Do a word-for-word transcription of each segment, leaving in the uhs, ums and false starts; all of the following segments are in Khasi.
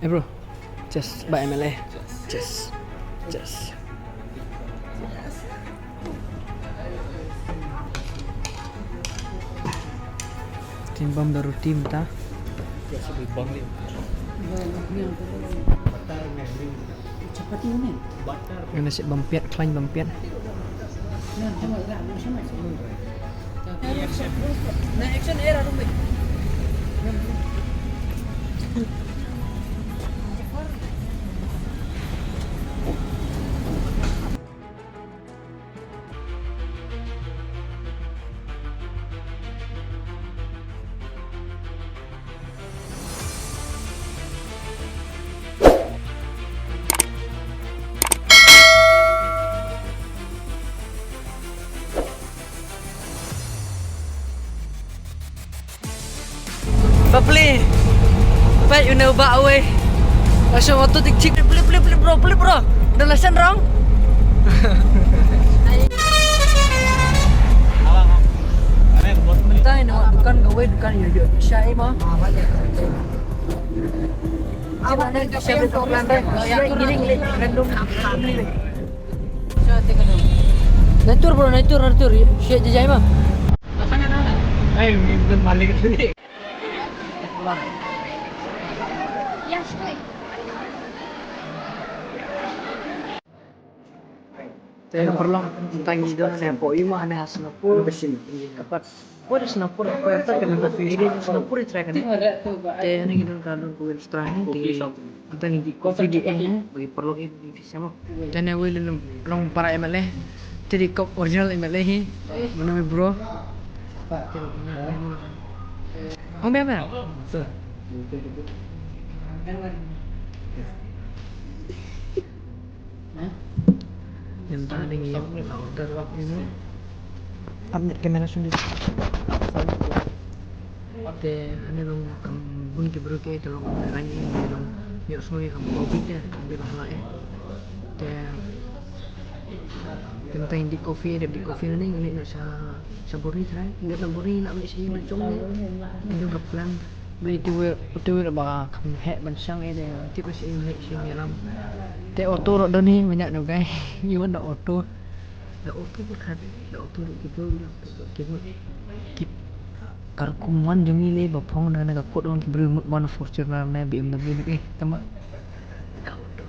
Eh bro, cheers ba M L A. Cheers. Cheers. Team bam da ruti mynta. Chapati ne? Ngana sep bam piat, khlaiñ bam piat. Bapli. Peit une u bah uwei. Langsung auto tik tik, peli peli peli bro, peli bro. Dah lasen rong. Mynta ina dukan kawei, dukan ïoh ïoh sha i ma. Natur bro, natur, natur. Sha jajai ma. Ai, malik. Te paralok, tang ngi don hangne hapoh i ma, hangne ha Sonapur. Ka pat, poi Sonapur, poi ata ka don ka ferry, Sonapur i trai kane. Te hangne ngi don ka don ka ferry trai hangne, te tang ngi dih coffee dih eh, bagi paralok eh, bagi pisa mo. Te hangne wei lem long para M L A. Te dei kop original M L A hi. Mano me bro? Ong bia bia. Mynta dang ïoh order. Am ne kamera shuh. Te hangne long kam bun ki briew ki, te long rangi, te long ïohsngew ïa ka bor bit te, kam bit ba hala eh. Te Te mynta ngi dih coffee, dep dih coffee nangne ngi leit noh sha, sha Buri trai. Ngi leit noh Buri, ngi leit sha ïing la jong ngi. Ngi don ka plan. Ba ïa uto uwei, uto uwei ba kham heh ban shang eh, de tip ba sha ïing, leit sha ïing ïalam. Te auto ruh don hi, mynta ngi wan da auto. Da auto ba khat, da auto ruh ki bro, ki bro. Ki ka rukom wan jong ngi lei ba phong da na ka kot wan ki bro mut wan Fortuner ne B M W ne eh, tama. Ka auto.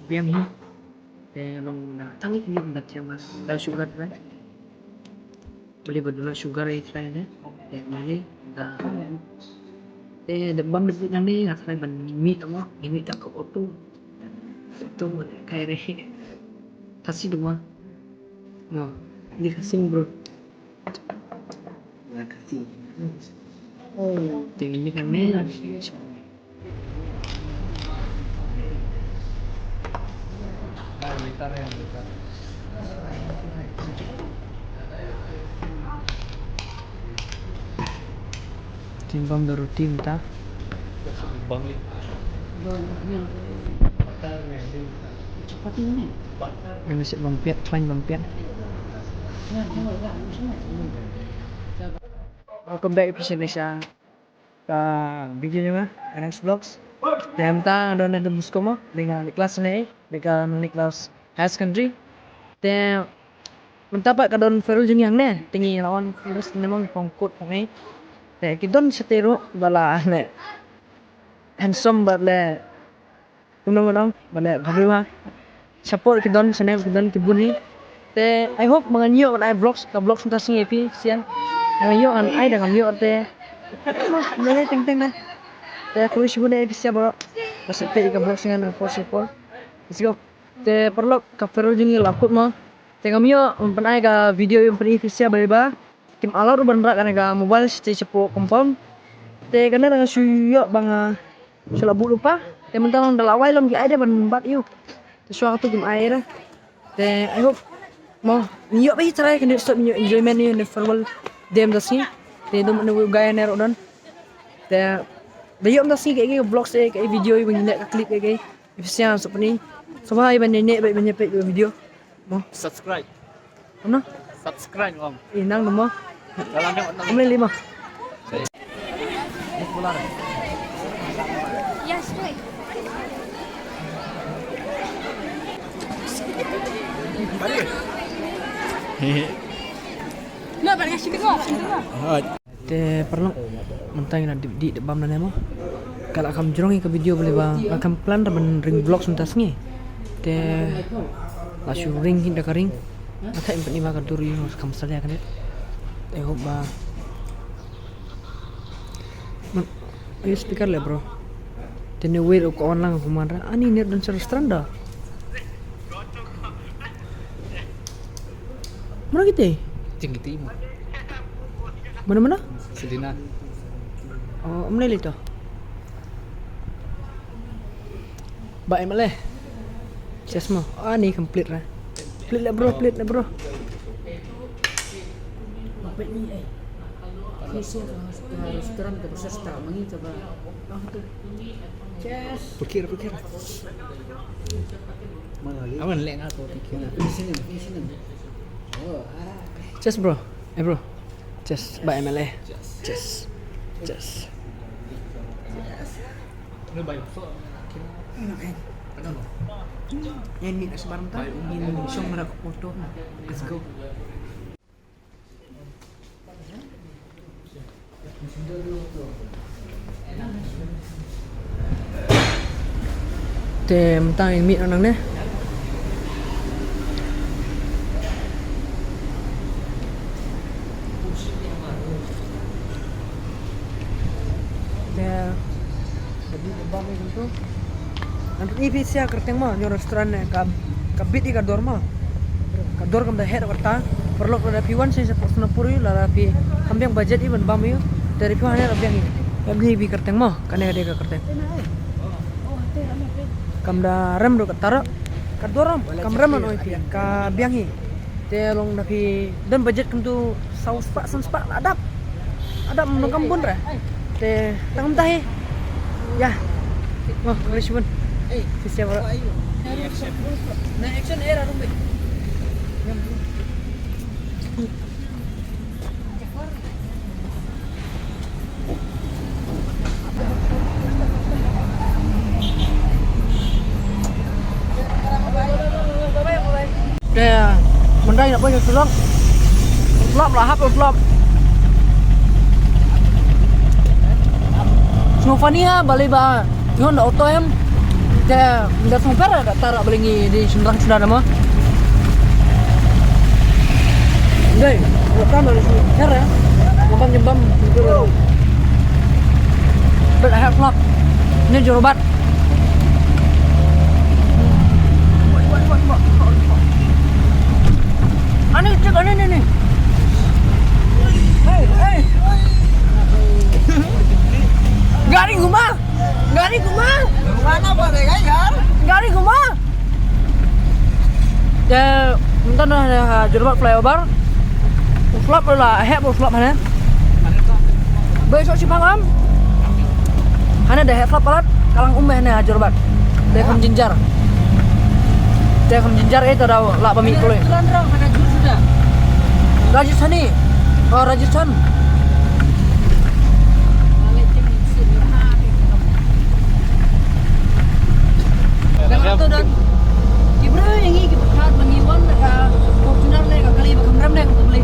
Biang hi. Te long na tang ïa ki ïing da thiang ba da sugar te. Balei ba duna sugar ïa ki trai ne. Te balei da. Te da bam da bit nangne nga trai ban mih mo. Ngi mih da ka auto. Auto kai re. Tasi duma. No. Di kasing bro. Makasih. Tingin ni kami. Timbang da ruti mynta. Bang ni. Chapati ni. Ngin sep bang piat, khlaiñ bang piat. Welcome back, phi sha ka video jong nga, N S Vlogs. Te mynta nga don ha Don Bosco mo, dei nga leit klas ne, dei ka leit klas higher secondary. Te mynta pat ka don farewell jong ngi hangne, te ngi la wan farewell ne mo, phong coat phong ei. Te ki don shatei ruh ba la ne handsome bad le kumno kumno, mane bha bha. Support ki don, channel ki don ki bun hi. Te I hope ba ngan ïoh ban ai vlogs, ka vlogs mynta sngi ïa phi sien. Ngan ïoh ngan ai da ngam ïoh te. Ngan ai teng teng na. Te khublei shibun ïa phi sien bro. Ba sngewthuh ïa ka vlogs ngan post ïa por. Let's go. Te paralok, ka farewell jong ngi la kut mo. Te ngam ïoh ban pynai ka video ïa phi sien ba ba. Kim allowed ban rah kane ka mobile shatei shapoh compound. Te kane dang shu ïoh ba nga shu la buh lypa. Te mynta long da la wai lom ki ai de ban bat ïa u. Te shuwa katu kim ai de. Te I hope mo ngi ïoh ba hi trai kane stop ngi ïoh enjoyment ïa ne farewell day mynta sngi. Te dum ne u guy ne ruh don. Te da ïoh mynta sngi ka, ka vlog se ka video ïa ba ngi ne ka clip ka. Ïa phi sien sop ni. Sngewbha ïa ban ne ne ba ban ïa peit video. Mo subscribe. Ano? Subscribe, Om. Eh, nang nemo. Dalam yang nang. Kami lima. Te paralok, mynta ngi la dip dip bam lane mo. Ka la kham jrong ïa ka video balei ba nga kham plan ban ring vlog mynta sngi. Te la shu ring hi da ka ring. Nga thait ban ïa ba ka dur ïa nga kham salia kane. Te hope ba. Man, ïa speaker le bro. Te ne wait ko on lang ko man ra. Ani net dan sar stranda. Mana kita? Ting kita mo. Mana mana? Selina. Oh, mana lito? Ba em le. Chest mo. Ah, ni complete ra. Complete le bro, complete le bro. Restaurant ka proses ta mangi ta ba. Chest. Pikir, pikir. Awan leng aku pikir. Sini, sini. Oh, ah. Chest bro. Eh bro. Chest ba em le. Chest. Chest. Yan ni sebar ta. Yan song ra foto. Let's go. Te mynta ngin mih noh nangne. Te Ngan pyni phi sha kyrteng mo, ïa u restaurant ne ka, ka bit ïa ka dor mo. Ka dor kam da heh kata. Paralok lada phi wan sha Sonapur lada phi kham biang budget ïa ban bam ïa. Te phi wan hangne la biang ïa. Em ni phi kyrteng mo, kane ka dei ka kyrteng. Kam da rem ruh kata ruh. Ka dor kam rem noh ïa phi, ka biang ïa. Te long da phi don budget kumtu saw spah san spah la dap. La dap nongkam bun re. Te tang kumta hi. Ïa. Oh, khublei shibun. Phi sha baroh. Na action era rumbe. Te mynta ïa poi ka slap. Slap la hap slap. Sngewbha ïa balei ba Jon da auto em. Te da sngewbha da tara balei ngi dei shynrang shynrang mo. Dei, auto da shynrang. Ngam bam ngam bam. Bad hap slap. Ni Jorabat. Ani cek ani ni ni. Hey, hey. Gari guma. Gari guma. Mana boleh kan? Gari guma. Te mynta na ha Jorabat flyover. U flap la heh u flap hane. Bai sok shipang am. Hane da heh flap palat ka lang um hane ha Jorabat. Te kham jynjar. Te kham jynjar eh ta da la ba mi kloi. Rajasthani. Oh, Rajasthan. Ki briew ïa ngi ki pathar ba ngi wan, ah, Fortuner ne ka kali ba kham rem ne ka kali.